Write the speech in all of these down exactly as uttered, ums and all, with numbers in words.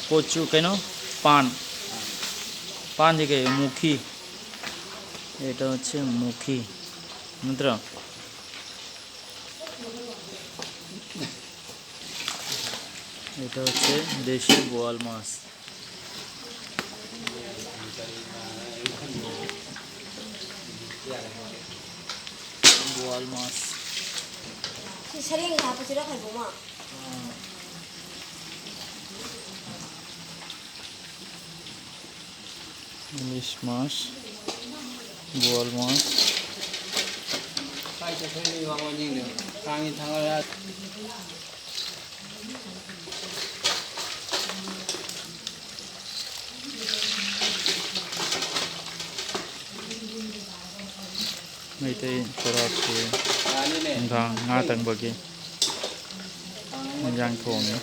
কচু কেন? পান। পান থেকে মুখী। এটা হচ্ছে মুখী, বুঝতে? এটা হচ্ছে দেশি বোয়াল মাছ। বোয়াল মাছ। ꯁꯤ ꯁꯔꯦꯡ ꯍꯥꯞꯄꯁꯤꯔꯣ ꯈꯥꯏꯕꯣꯝꯃ? ইলিশ মাছ, বোয়াল মাছ। ꯃꯩꯇꯩ ꯁꯣꯔꯥꯠꯀꯤ ꯅꯨꯡꯗꯥꯡ ꯉꯥ ꯇꯪꯕꯒꯤ ꯏꯟꯖꯥꯡ ꯊꯣꯡꯉꯤ꯫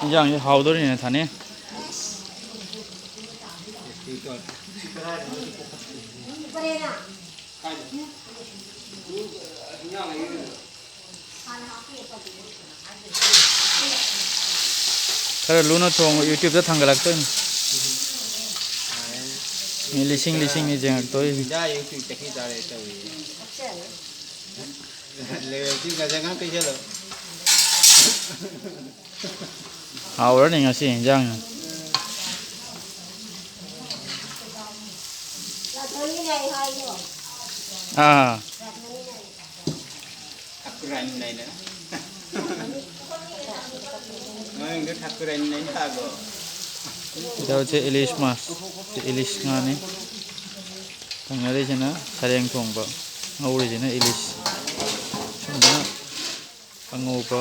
ꯏꯟꯖꯥꯡꯁꯦ ꯍꯥꯎꯗꯣꯔꯤꯅꯦ, ꯊꯥꯅꯤ꯫ ꯈꯔ ꯂꯨꯅ ꯊꯣꯡꯉꯨ, YouTube-ꯇ ꯊꯥꯡꯒꯠꯂꯛꯇꯣꯏꯅꯤ꯫ ꯃꯤ ꯂꯤꯁꯤꯡ ꯂꯤꯁꯤꯡꯅꯤ ꯌꯦꯡꯉꯛꯇꯣꯏꯁꯤ꯫ ꯂꯩꯔꯗꯤ ꯉꯁꯥꯏ ꯉꯥꯡ ꯀꯩꯁꯦꯜꯂꯣ꯫ ꯍꯥꯎꯔꯅꯤ ꯉꯁꯤ ꯏꯟꯖꯥꯡ꯫ ꯑꯥ꯫ ꯃꯃꯤꯡꯗꯣ ꯊꯥꯀꯨꯔꯥꯅꯤ ꯂꯩ ꯇꯥꯕ꯭ꯔꯣ? ꯁꯤꯗ ꯏꯂꯤꯁ ꯃꯥꯁ꯫ ꯁꯤ ꯏꯂꯤꯁ ꯉꯥꯅꯤ꯫ ꯊꯪꯅꯔꯤꯁꯤꯅ ꯁꯔꯦꯡ ꯊꯣꯡꯕ꯫ ꯉꯧꯔꯤꯁꯤꯅ ꯏꯂꯤꯁ꯫ ꯁꯤꯅ ꯑꯉꯧꯕ꯫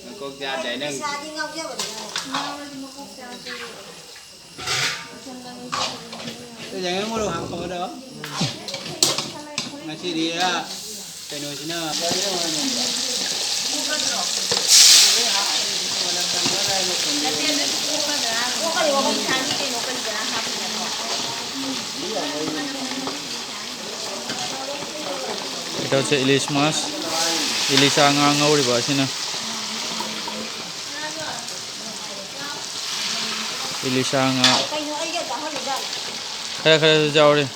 ꯃꯀꯣꯛ ꯆꯥꯗ꯭ꯔꯦ ꯅꯪ꯫ ꯌꯦꯡꯉꯣ ꯃꯣꯔꯣꯛ ꯍꯥꯞꯄꯒꯗꯣ꯫ ꯀꯩꯅꯣꯁꯤꯅ ꯀꯩꯗꯧꯁꯦ ꯏꯂꯤꯁ ꯃꯥꯁ, ꯏꯂꯤꯁꯥ ꯉꯥ ꯉꯧꯔꯤꯕ ꯑꯁꯤꯅ꯫ ꯏꯂꯤꯁꯥ ꯉꯥ ꯈꯔ ꯈꯔꯁꯨ ꯌꯥꯎꯔꯤ꯫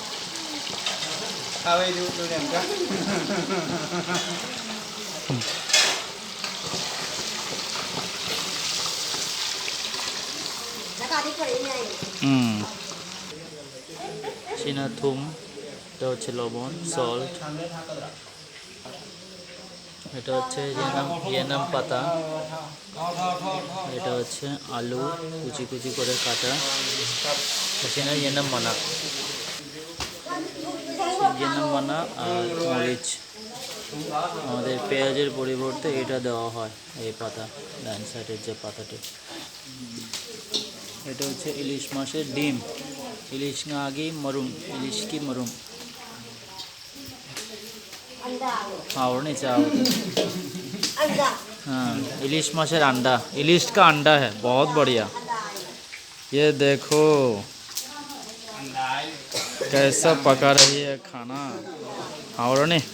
ꯎꯝ, ꯁꯤꯅ ꯊꯨꯝ, ꯇꯧꯁꯦ ꯂꯣꯕꯣꯟ, ꯁꯣꯜꯠ, এটা হচ্ছে ইয়ে নাম, ইয়ে নাম পাতা, এটা হচ্ছে আলু কুচি কুচি করে কাটা, এটা হচ্ছে ইয়ে নাম মানা, ইয়ে নাম মানা আর মরিচ। আমাদের পেঁয়াজের পরিবর্তে এটা দেওয়া হয়, এই পাতা, ডান সাইডের যে পাতাটি। এটা হচ্ছে ইলিশ মাছের ডিম, ইলিশ নাগি মরুম, ইলিশ কি মরুম। हाँ, और नहीं चावल। अंडा। हाँ, इलिश मशर अंडा, इलिश का अंडा है, बहुत बढ़िया। ये देखो कैसा पका रही है खाना। हाँ, और नहीं,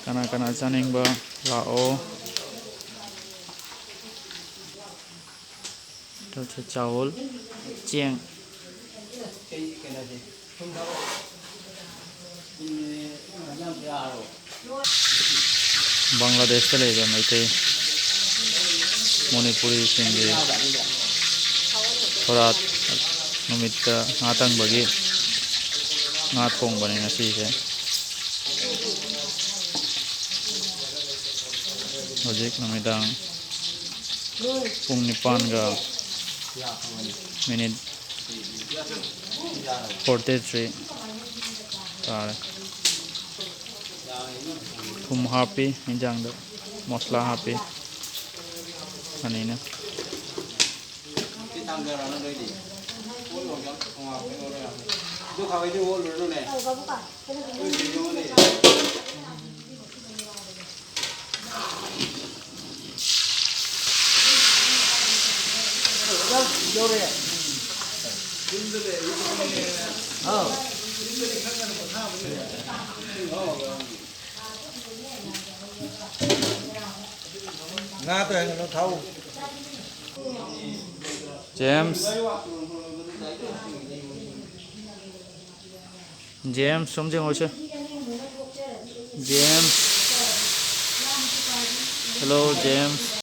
खाना खाना चाहेंगे, लाओ। ꯆꯥꯎꯜ, ꯆꯦꯡ꯫ ꯕꯪꯒ꯭ꯂꯥꯗꯦꯁꯇ ꯂꯩꯕ ꯃꯩꯇꯩ ꯃꯅꯤꯄꯨꯔꯤꯁꯤꯡꯒꯤ ꯁꯣꯔꯥꯠ ꯅꯨꯃꯤꯠꯇ ꯉꯥ ꯇꯪꯕꯒꯤ ꯉꯥ ꯊꯣꯡꯕꯅꯤ ꯉꯁꯤꯁꯦ꯫ ꯍꯧꯖꯤꯛ ꯅꯨꯃꯤꯗꯥꯡ ꯄꯨꯡ ꯅꯤꯄꯥꯟꯒ ꯃꯤꯅꯤꯠ ꯐꯣꯔꯇꯤ ꯊ꯭ꯔꯤ ꯇꯥꯔꯦ꯫ ꯊꯨꯝ ꯍꯥꯞꯄꯤ ꯏꯟꯖꯥꯡꯗ, ꯃꯁꯂꯥ ꯍꯥꯞꯄꯤ ꯑꯅꯤꯅ꯫ ꯑꯗꯨ ꯈꯥꯕꯩꯗꯤ ꯑꯣꯜꯂꯨꯔꯅꯨꯅꯦ꯫ ꯌꯧꯔꯦ꯫ ꯑꯥꯎ꯫ ꯉꯥ ꯇꯧꯔꯦ, ꯀꯩꯅꯣ ꯊꯥꯎ꯫ ꯖꯦꯝꯁ꯫ ꯖꯦꯝꯁ, ꯁꯣꯝ ꯌꯦꯡꯉꯣꯁꯦ꯫ ꯖꯦꯝꯁ꯫ Hello, James.